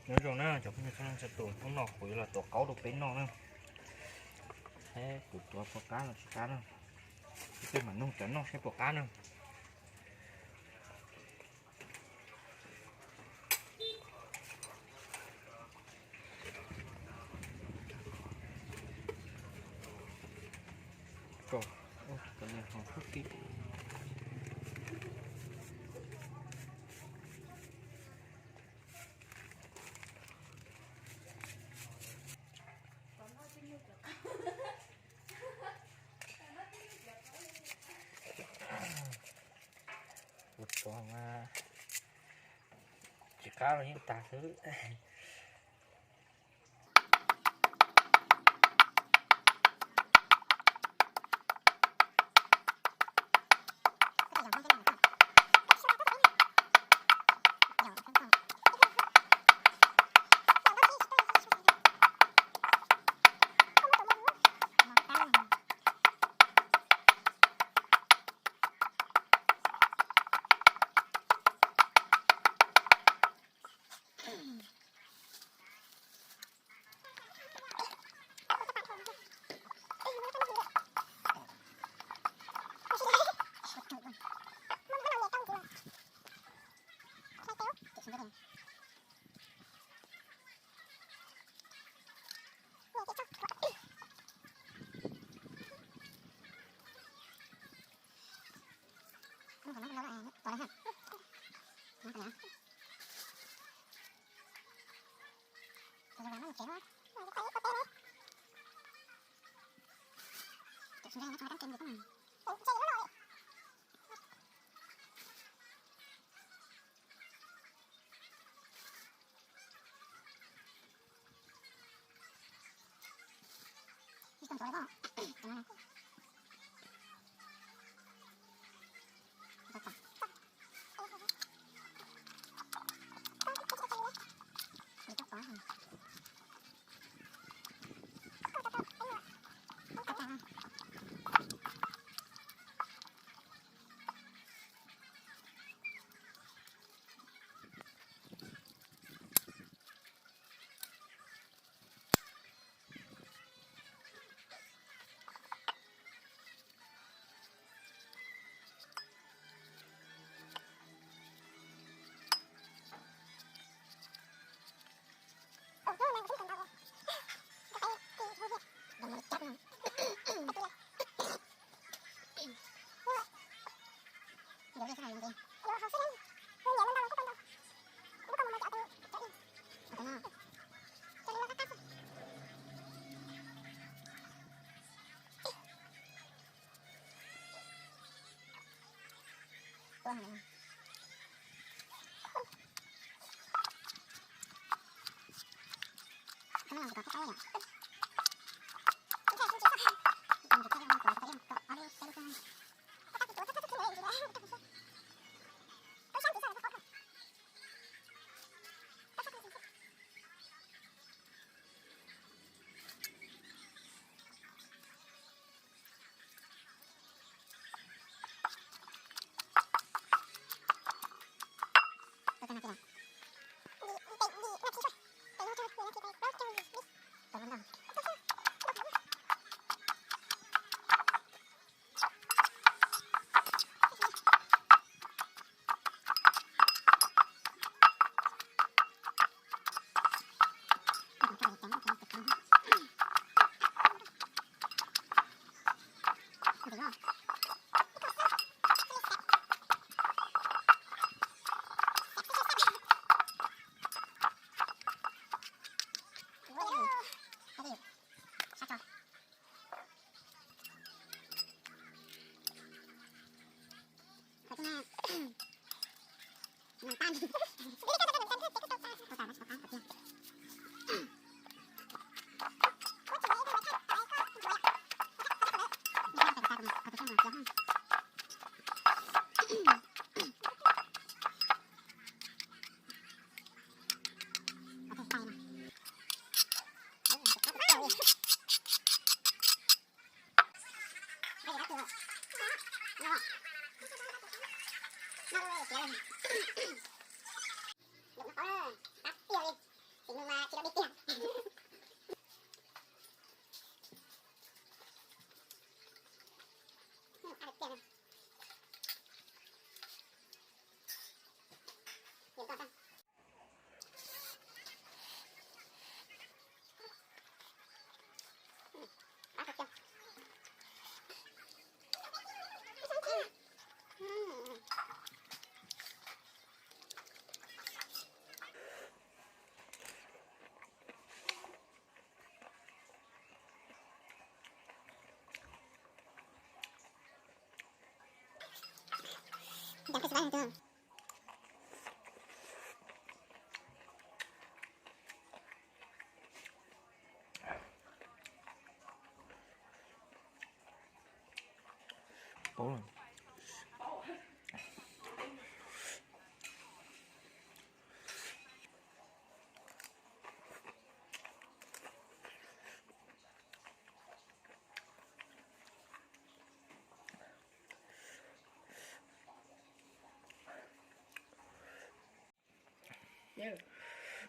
Nyob zoo na cov phooj ywg txhua leej txhua tus, hnub no kuv yuav los tuav qaub rau peb noj na. Saib kuv tuav puas qab los tsis qab na. Peb mam nug cov noj saib puas qab na. Kuv tuav mas tsis qab los yeej tag xwb.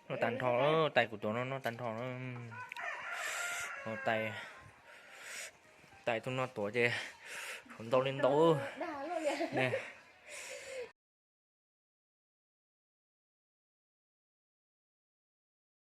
Noj tag nrho, tais kuv tuav no noj tag nrho na. Tais, tais tus no tuav ces ntau li ntau ne.